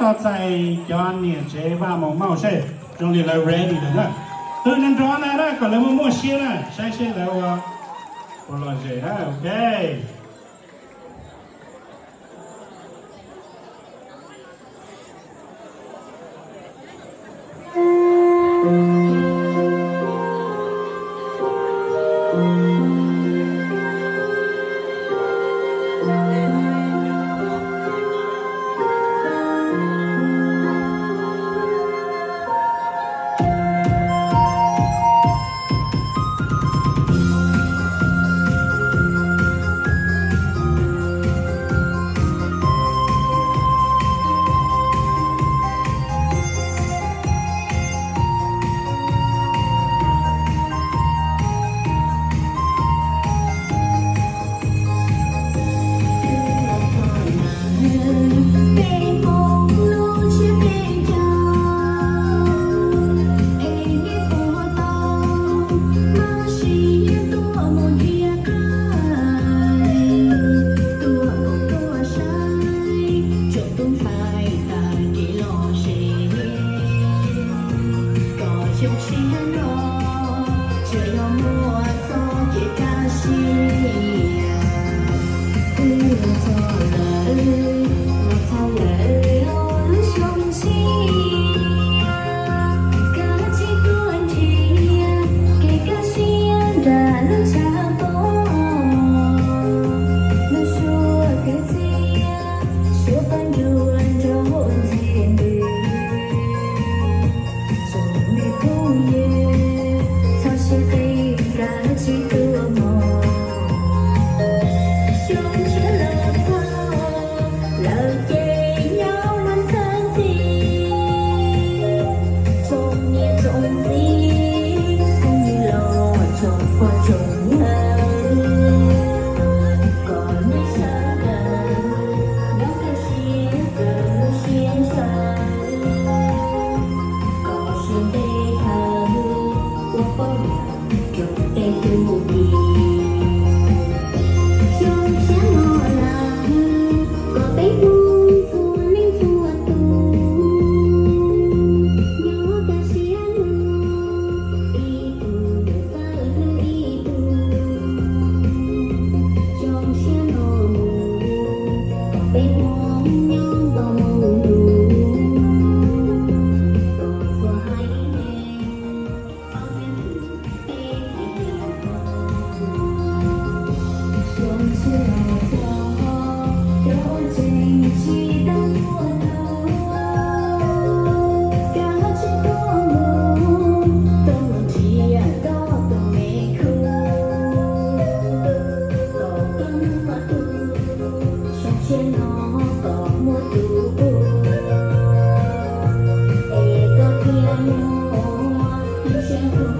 Txais cov niam tsev Vaj Moos Mauj seb zoo li lawv ready lawm na. Tus nrov nrov na, kom lawv muaj muaj siab na, saib seb lawv ua puas lom zem na. Ok. Tub ntxhais tag kev los ze, kom xyoo tshiab no tseem yuav muaj txoj kev kaj siab. Twb los txog lawm, los txog lawm lub xyoo tshiab, kav tsij tuaj nrhiav kev kaj siab nram lub tshav pob. Lub suab kwv txhiaj suav pab nruas nraug ntxhias ntws. Tsoom me phooj ywg, txhob siab pheej kav tsij tuaj mog. Xyoo tshiab los txog, lawv ces nyob nab ntxhab ntxi. Tsoom niam tsoom txiv, phooj ywg los tsoom pog tsoom yawg, kom nej sawv daws nyob kaj siab kawg lub siab ntshaw, kom siab ntev dhawv ua poj niam rau peb tug tij. Xyoo tshiab no lawm, kom peb Hmoob txhua leej txhua tus nyob kaj siab lug, ib tug txawj hlub ib tug. Xyoo tshiab no mus, kom peb Hmoob nyob nto mus lug, kom txhua haiv neeg paub thiab hlub peb tib yam nkaus. Xyoo tshiab los txog, cov uas tseem tsis tau muaj tub, kav tsij tuaj mus, tuaj mus nrhiav koj tus me khub, kom koj muaj tub, xyoo tshiab no kom muaj tub, es koj thiaj muaj lub siab ntuag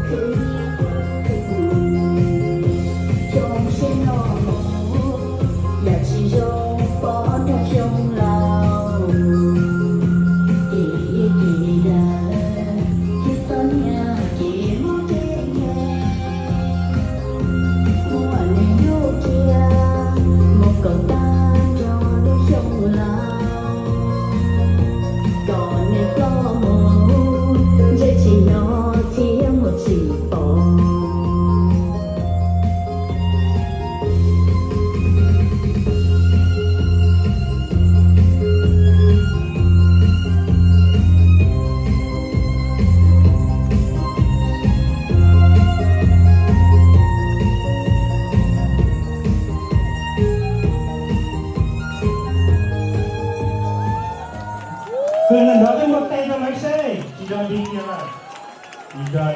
khwv nyiaj khwv kub. Xyoo tshiab no mus, yam tsis zoo poob rau xyoo laus, ces yog ces daws thiab txom nyem ces muaj tseeb nkeeg. Muaj neeg yuj kiag mus kom tag nrho lub xyoo laus, kom neeg ploj mus ntsej tsis hnov thiab muag tsis pom. Tus neeg nrov twb muaj tes rau lawv seb tsis nrog dig kiag lawm, tsis nrog